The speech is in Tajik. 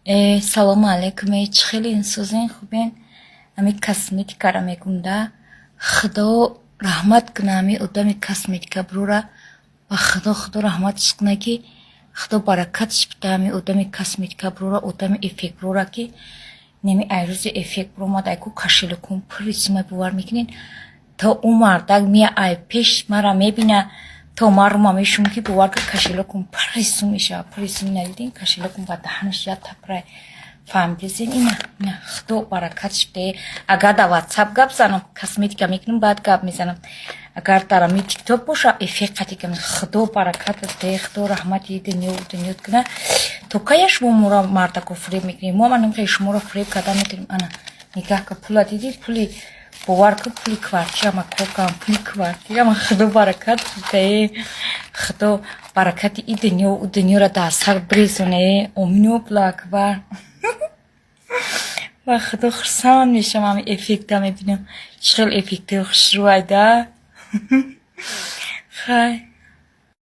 Э, салому алейкум, э, чӣ хеле созен, хубен? Ами косметикара мегум да, Худо раҳмат куна ами одами косметика брура. Ба Худо, Худо раҳматш куна, ки Худо баракатш бида ами одами косметика брура, одами эффект брура, ки неми айрӯзи эффект буромад, айку кошелёкум пури сумай, бовар мекунед? То ӯ мардак мия, ай пеш мара мебина, то ман рума мешум, ки бовар кун, кошелёкум пури сум мешавад, пури сум. Надидин, кошелёкум ба даҳанаш як тапрай, фаҳмидесен? Ина, ина, Худо баракатш бидае. Агар дар Ватсап гап занам, косметика мекунам, баъд гап мезанам. Агар дар ами Тикток боша, эффект қатӣ гап. Худо баракат бидае, Худо раҳмати дунёву дунёт куна. То кая шумо моро, мардако, фиреб мекунед? Мо ман намехоҳем, шуморо фиреб карда метавонем. Ана, нигаҳ кун, пула дидӣ? Пули, бовар кун, пули квартирама кор кардам, пули квартирама. Худо баракат бидае, Худо баракати и дунё ӯ дунёро дар сар брезоне. Омину, Аллоҳу акбар. Ба Худо, хурсанд мешавам, ами эффекта мебинам. Чӣ хел эффектҳои хушрӯай да. Хай.